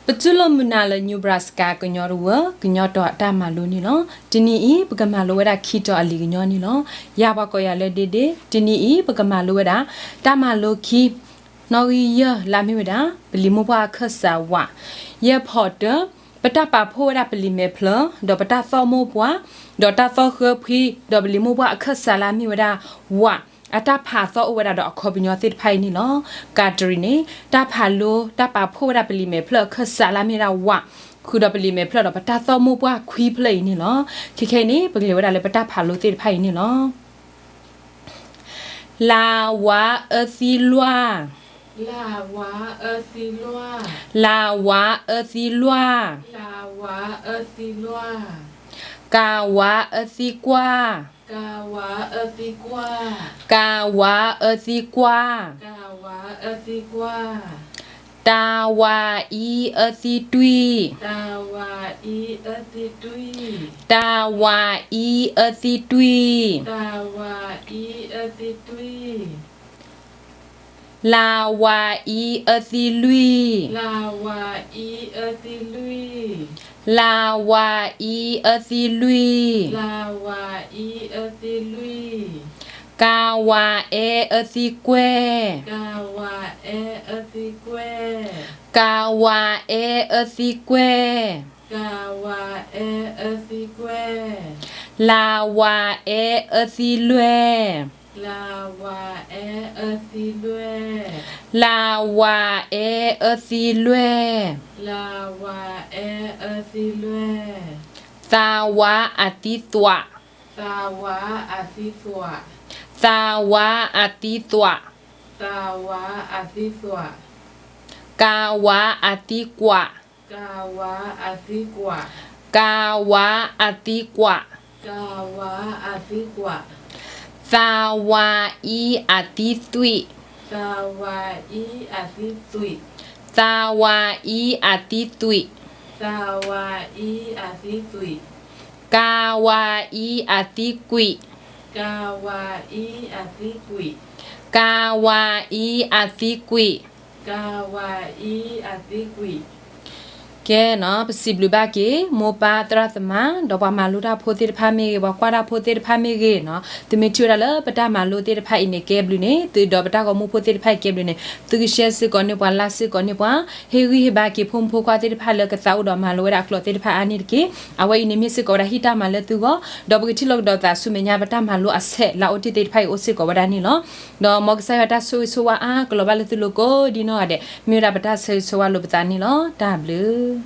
ပတူၢ်လိာ်မုာ်နၤလၢ Nebraska ကညီတဝၢ ကညီတီၤအတၢ်မၤလိန့ၣ်လီၤ. တနံၤအံၤ ပကမၤလိဝဲဒၣ်ခံတီၤအလံာ်ကညီန့ၣ်လီၤ. ယၤပှၤကိးယၤလၢဒ့ဒ့, တနံၤအံၤ ပကမၤလိဝဲဒၣ် တၢ်မၤလိခံ နီၣ်ဂံၢ်ယဲၢ် လၢအမ့ၢ်ဝဲဒၣ် ပလံာ်မိၢ်ပှၢ်အခၢၣ်စးဝး, ယဲၢ်ဖီးတၢၢ်, ပတၢ်ပာ်ဖှိၣ်ဝဲဒၣ်ပလံာ်မဲာ်ဖျၢၣ် ဒီးပတၢ်သီၣ်မိၢ်ပှၢ်, ဒီးတၢ်သီၣ်ဃၢဖှံ, ဒီးပလံာ်မိၢ်ပှၢ်အခၢၣ်စးလၢအမ့ၢ်ဝဲဒၣ် ဝး အတၢ်ဖးသီၣ်အိၣ်ဝဲဒၣ်ဒီးအခီပညီသ့ၣ်တဖၣ်အံၤန့ၣ်လီၤ. ကးတရံးန့ၣ် တၢ်ဖးလိ တၢ်ပာ်ဖှိၣ်ဝဲဒၣ်ပလံာ်မဲာ်ဖျၢၣ်အခၢၣ်စးလၢအမ့ၢ်ဝဲဒၣ်ဝး ဃုာ်ဒီးပလံာ်မဲာ်ဖျၢၣ်ဒီးပတၢ်သီၣ်မိၢ်ပှၢ်ခွံဖျၢၣ်အံၤန့ၣ်လီၤ. ခဲခဲအံၤန့ၣ် ပကလဲၤဝဲဒၣ်လၢပတၢ်ဖးလိသ့ၣ်တဖၣ်အံၤန့ၣ်လီၤ. လၤဝါအၢသံလွၢ်, လၤဝါအၢသံလွၢ်, ကၤဝါအၢသံကွၢ်, ကၤဝါအၢသံကွၢ်, တၤဝၤအၢသံတွံၢ်, တၤဝၤအၢသံတွံၢ်, လၤဝၤအံၢအၢသံလွံၢ်, လၤဝၤအံၢအၢသံလွံၢ်, ကၤဝၤအၢအၢသံကွဲၢ်, ကၤဝၤအၢအၢသံကွဲၢ်, လၤဝၤအၢအၢသံလွဲၢ်, လၤဝၤအၢအၢသံလွဲၢ်, သးဝၤအတံသွး, သးဝၤအတံသွး, ကၤဝၤအတံကွၢ်, ကၤဝၤအတံကွၢ်, သးဝၤအံၢအတံသွံၣ်, သးဝၤအံၢအတံသွံၣ်, ကၤဝၤအံၢအတံကွံာ်, ကၤဝၤအံၢအတံကွံာ်, ကဲနီၤ ပစံးဘျုးဘၣ်က့ၤ မိၢ်ပၢ်သရၣ်သမါ ဒီးပှၤမၤလိတၢ်ဖိသ့ၣ်တဖၣ်မ့ၢ်ဂ့ၤ ပှၤကွၢ်တၢ်ဖိသ့ၣ်တဖၣ်မ့ၢ်ဂ့ၤနီၤ သုမ့ၢ်ထံၣ်ဝဲဒၣ်လၢပတၢ်မၤလိသ့ၣ်တဖၣ်အံၤန့ၣ် ကဲဘျုးန့ၣ် သုဒီးပတၢ်ဂီၤမူဖိသ့ၣ်တဖၣ်အံၤကဲဘျုးန့ၣ် သုကshareစ့ၢ်ကီးန့ၢ်ပှၤ likeစ့ၢ်ကီးန့ၢ်ပှၤ ဟ့ၣ်ဂံၢ်ဟ့ၣ်ဘါက့ၤဖိမုၣ်ဖိခွါသ့ၣ်တဖၣ်လၢကသးအိၣ်ဒီးမၤလိဝဲဒၣ်အကျိာ်သ့ၣ်တဖၣ်အါန့ၣ်တက့ၢ်. အဝဲအံၤန့ၣ်မ့ၢ်စ့ၢ်ကီးဝဲဒၣ်ဟံၣ်တၢ်မၤလၢသုဂီၢ် ဒီးပကထံၣ်လိာ်ကဒီးသးဆူမဲာ်ညါ ပတၢ်မၤလိအဆဲးလၢအအိၣ်တ့ၢ်သ့ၣ်တဖၣ်အံၤအိၣ်စ့ၢ်ကီးဝဲဒၣ်န့ၣ်လီၤ. ဒီးမ်ကစၢ်ယွၤတၢ်ဆိၣ်ဂ့ၤဆိၣ်ဝါအါကလီၤဘၣ်လၢသုလိၤကိးဒ်နီၢ်ဂၤဒဲး မ့ၢ်ဝဲဒၣ်ပတၢ်ဆၢဂ့ၤဆၢဝါလိာ်ပသးန့ၣ်လီၤ. တၢ်ဘျုး